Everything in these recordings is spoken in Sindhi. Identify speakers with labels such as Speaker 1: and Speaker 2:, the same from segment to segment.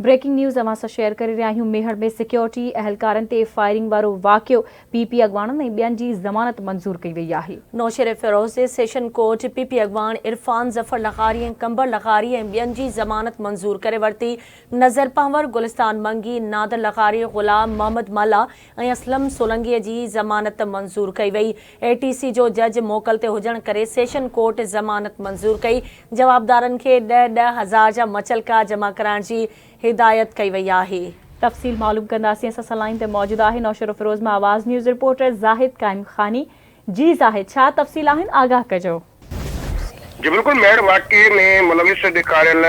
Speaker 1: بريڪنگ نيوز اوهان سان شيئر ڪري رهيا آهيون ميهڙ ۾ سيڪيورٽي اهلڪارن تي فائرنگ وارو واقعو، پي پي اڳواڻن ۽ ٻين جي ضمانت منظور ڪئي وئي آهي.
Speaker 2: نوشهروفيروز جي سيشن ڪورٽ پي پي اڳواڻ عرفان ظفر لغاري ۽ قمبر لغاري ۽ ٻين جي ضمانت منظور ڪري ورتي، نظر پنهور، گلستان منگي، نادر لغاري، غلام محمد ملاح ۽ اسلم سولنگي جي ضمانت منظور ڪئي وئي، اي ٽي سي جو جج موڪل تي هجڻ ڪري سيشن ڪورٽ ضمانت منظور ڪئي، جوابدارن کي ڏهه ڏهه هزار جا مچلڪا جمع ڪرائڻ جي هدايت ڪئي وئي آهي.
Speaker 1: تفصيل معلوم ڪنداسين اسان سان لائين تي موجود آهي نوشهروفيروز مان آواز نيوز رپورٽر زاهد قائم خاني جي زاهد ڇا تفصيل آهن آگاهه ڪجو.
Speaker 3: جي بلڪل ميڙ واقعي ۾ ملوث ڏيکاريل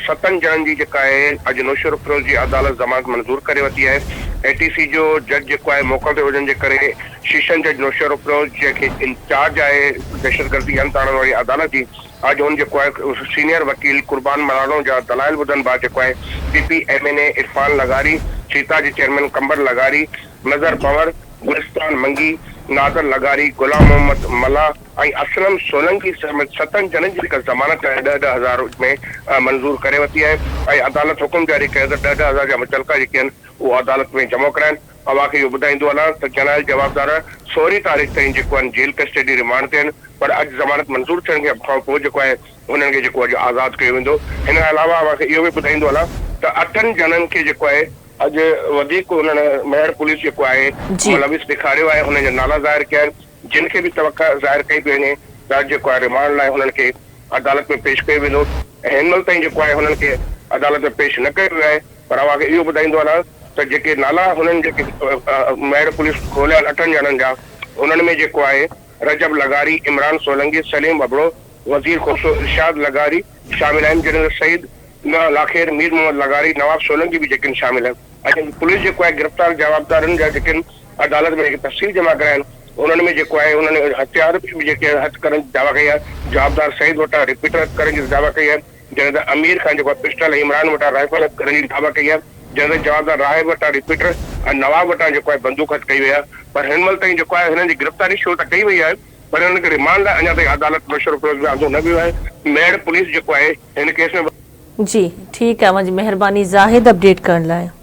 Speaker 3: ستن ڄڻن جي جيڪا آهي اڄ نوشهروفيروز جي عدالت ضمانت منظور ڪري ورتي آهي اي ٽي سي جو جج جيڪو آهي موڪل تي هجڻ جي ڪري شيشن جج نوشهروفيروز جنهن کي انچارج آهي دهشتگردي انت آڻڻ واري عدالت جي اڄ هن جيڪو آهي سينيئر وڪيل قربان ملاڻو جا دلائل ٻڌڻ بعد جيڪو آهي P P M N A Irfan لغاري سيتا جي چيئرمين قمبر لغاري نظر پنور، گلستان منگي، نادر لغاري، غلام محمد ملاح ۽ اسلم سولنگي سميت ستن ڄڻن جي هڪ ضمانت ڏهه ڏهه هزار ۾ منظور ڪري ورتي آهي ۽ عدالت حڪم جاري ڪيو ته ڏهه ڏهه هزار جا مچلڪا جيڪي آهن اهو عدالت ۾ جمع ڪرائين. اوهان کي اهو ٻڌائيندو هلان ته ڄاڻايل جوابدار سورهين تاريخ تائين جيڪو آهن جيل ڪسٽڊي رمانڊ تي آهن پر اڄ ضمانت منظور ٿيڻ کان پوء جيڪو آهي انهن کي جيڪو اڄ آزاد ڪيو ويندو. هن کان علاوه اوهان کي اهو به ٻڌائيندو هلان ته اٺن ڄڻن کي جيڪو آهي اڄ وڌيڪ انهن ميهڙ پوليس جيڪو آهي ملوث ڏيکاريو آهي انهن جا نالا ظاهر ڪيا آهن جن کي به توقع ظاهر ڪئي پئي وڃي ته اڄ جيڪو آهي رمانڊ لاء انهن کي عدالت ۾ پيش ڪيو ويندو ۽ هن مهل تائين جيڪو آهي هنن کي عدالت ۾ پيش نه ڪيو ويو آهي پر اوهان کي اهو ٻڌائيندو هلان ته جيڪي نالا هنن جيڪي ميهڙ پوليس کوليا آهن اٺن ڄڻن جا انهن ۾ جيڪو آهي رجب لغاري، عمران سولنگي، سليم ابڙو، وزير کوسو، ارشاد لغاري شامل آهن جڏهن ته سعيد لاکير، مير محمد لغاري، نواب سولنگي به جيڪن شامل آهن ۽ پوليس جيڪو آهي گرفتار جوابدارن جا جيڪن عدالت ۾ جيڪي تفصيل جمع ڪرايا آهن انهن ۾ جيڪو آهي انهن هٿيار به جيڪي هٿ ڪرڻ جي دعويٰ ڪئي آهي جوابدار سعيد وٽان رپيٽر هٿ ڪرڻ جي دعويٰ ڪئي آهي جڏهن ته امير خان جيڪو آهي پسٽل ۽ عمران وٽان رائفل هٿ ڪرڻ جي دعويٰ ڪئي آهي جڏهن ته جوابدار راهب وٽان رپيٽر ۽ نواب وٽان جيڪو آهي بندوق هٿ ڪئي وئي آهي پر هن مهل تائين جيڪو آهي هنن جي گرفتاري شروع ته ڪئي وئي آهي پر هنن کي رمانڊ لاء اڃا تائين عدالت مشرف روز ۾ آندو نه ويو آهي ميهڙ پوليس جيڪو آهي هن ڪيس ۾.
Speaker 2: جي ٺيڪ آهي اوهان جي مهرباني زاهد اپڊيٽ ڪرڻ لاء.